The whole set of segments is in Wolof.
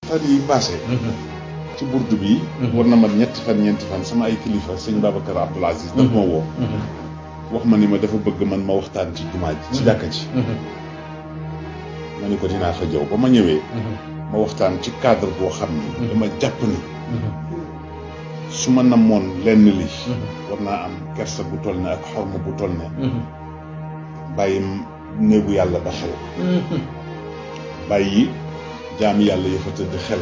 fan yi passé ci burdu bi war na mat ñetti fan ñeenti fan sama ay kilifa sëñ Babacar Abdoul Aziz daf ma woo wax ma ni ma dafa bëgg man ma waxtaan ci jumaa ji ci jàkka ji ma ni ko dinaa fa jëw ba ma ñëwee ma waxtaan ci cadre boo xam ni dama jàpp ni su ma namoon lenn li war naa am kersa bu toll ne ak xorma bu toll ne bàyyi néegu yàlla ba xel bàyyi jaami yàlla ya fa tëdd xel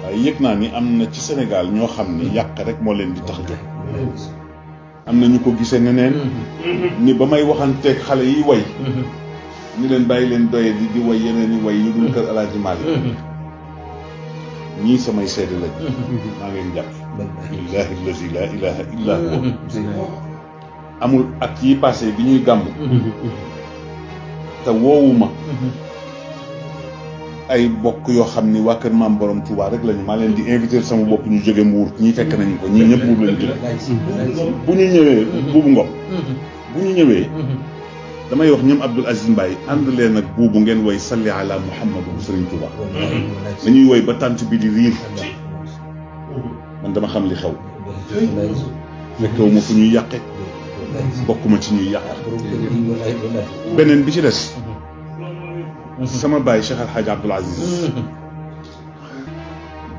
waaye yëg naa ni am na ci Sénégal ñoo xam ni yàq rek moo leen di tax jóg am na ñu ko gisee neneen ni ba may waxanteeg xale yi way ni leen bàyyi leen doye di way yeneen i way yu dul kër Alaaji Maalik ñii samay seede lañ maa ngi leen jàpp billahi allazi la ilaha illa huwa amul at yi passé bi ñuy gàmm te woowuma ay bokk yoo xam ni waa kër maam borom Touba rek lañu maa leen di invité sama bopp ñu jóge Mbuur ñii fekk nañu ko ñii ñëpp Mbuur lañu jóge bu ñu ñëwee buubu Ngom bu ñu ñëwee damay wax ñoom Abdoul Aziz Mbaye ànd leen ak buubu ngeen woy salli ala Muhammad bu Sëriñ Touba dañuy woy ba tànt bi di riir man dama xam li xew fekkewu ma fu ñuy yàqe bokkuma ci ñuy yàq beneen bi ci des sama baay Cheikh Al Hadj Abdoul Aziz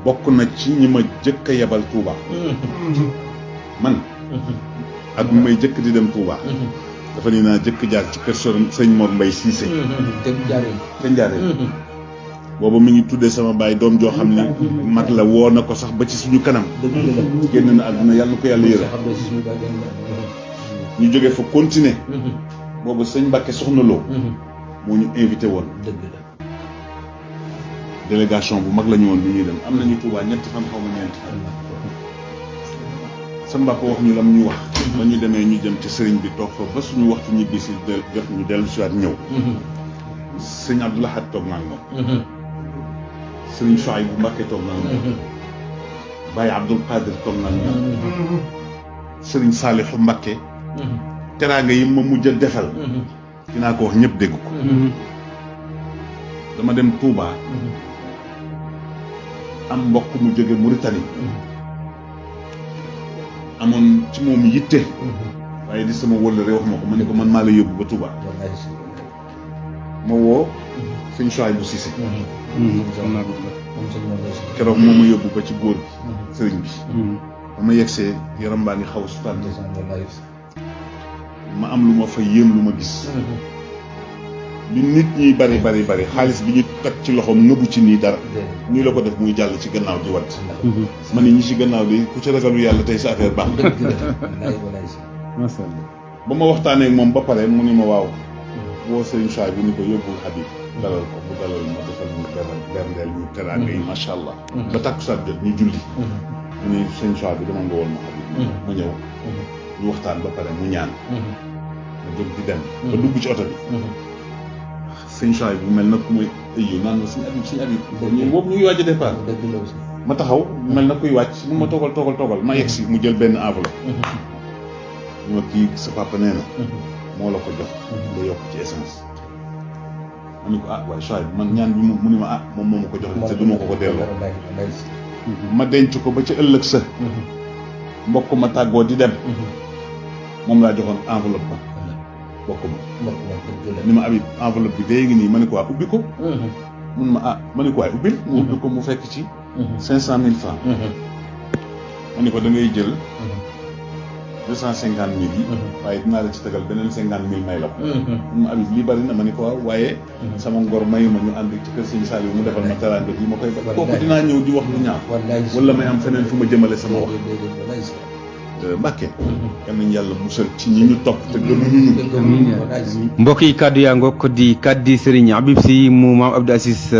bokk na ci ñi ma jëkk a yebal Touba man ak mu may jëkk di dem Touba dafa ni naa jëkk jaar ci kër sëñ Mor Mbaye Cissé te njaaree booba mi ngi tuddee sama baay doom joo xam ne mag la woo na ko sax ba ci suñu kanam génn na àdduna yàlla ko yàlla yërëm ñu jógee fa continuer boobu sëñ Mbàkke Soxna Lo moo ñu invité woon délégation bu mag la ñu woon bi ñuy dem am nañu Touba ñetti fan xaw ma ñeenti fan sa Mbàkke wax ñu lam ñu wax ba ñu demee ñu jëm ci sëriñ bi toog fa ba suñu waxtu ñibbi si jot ñu dellu si waat ñëw sëñ Abdou Lahad toog naa moom sëriñ Chouaïb bu Mbàkke toog naa moom Baye Abdoul Qadir toog naa moom sëriñ Saliou Mbàkke teraanga yi ma mujj a defal dinaa ko wax ñëpp dégg ko dama dem Touba am mbokk mu jóge Mauritanie amoon ci moom yitte waaye di sama wëllëre wax ma ko ma ne ko man maa la yóbbu ba Touba ma woo sëñ Chouaïb bu Cissé keroog moom ma yóbbu ba ci góor gi sëriñ bi ba ma yegsee yaram baa ngi xaw a sutante ma am lu ma fa yéem lu ma gis li nit ñi bari xaalis bi ñu teg ci loxoom nëbbu ci nii dara nii la ko def muy jàll ci gannaaw di wat ma ne ñi ci gannaaw de ku ci ragalu yàlla tey sa affaire baax ba ma waxtaanee ak moom ba pare mu ni ma waaw boo sëriñ Chouaïb bi ni ko yóbbul Habib dalal ko bu dalal ma defal ñu berndeel ñu teraanga yi macha allah ba takkusaan jot ñu julli mu ni sëriñ Chouaïb bi dama nga woon ma Habib ma ñëw ñu waxtaan ba pare mu ñaan ma jóg di dem ba dugg ci oto bi sëñ Chouaïb bu mel na ku muy ëyyu naan ma sëñ Habib ñu boobu ñu ngi waaj a départ ma taxaw mel na kuy wàcc mu ma toogal ma yegg si mu jël benn enveloppe ñu ma kii sa papa nee na moo la ko jox nga yokk ci essence ma ni ko waaye Chouaïb man ñaan bi mu ni ma moom moo ma ko jox te du ma ko delloo ma denc ko ba ci ëllëg sa mbokk ma tàggoo di dem moom laa joxoon enveloppe ba bokk ma ni ma Habib enveloppe bi dee ngi nii ma ne ko ubbi ko mun ma ma ne ko waaye ubbil mu ubbi ko mu fekk ci 500 000 francs ma ne ko da ngay jël 250 000 yi waaye dinaa la ci tegal beneen 50 000 may la ko mun ma Habib lii bari na ma ne ko waaw waaye sama ngor mayu ma ñu ànd ci kër Sëñ Saliou mu defal ma teraanga yi ma koy ba kooku dinaa ñëw di wax lu ñaaw wala may am feneen fu ma jëmale sama wax Mbàkke yal nañu yàlla musal ci ñi ñu topp te gëmuñu ñu mbokk yi kàddu yaa ngoog di kàddu Serigne Habib Sy mu maam Abdou Aziz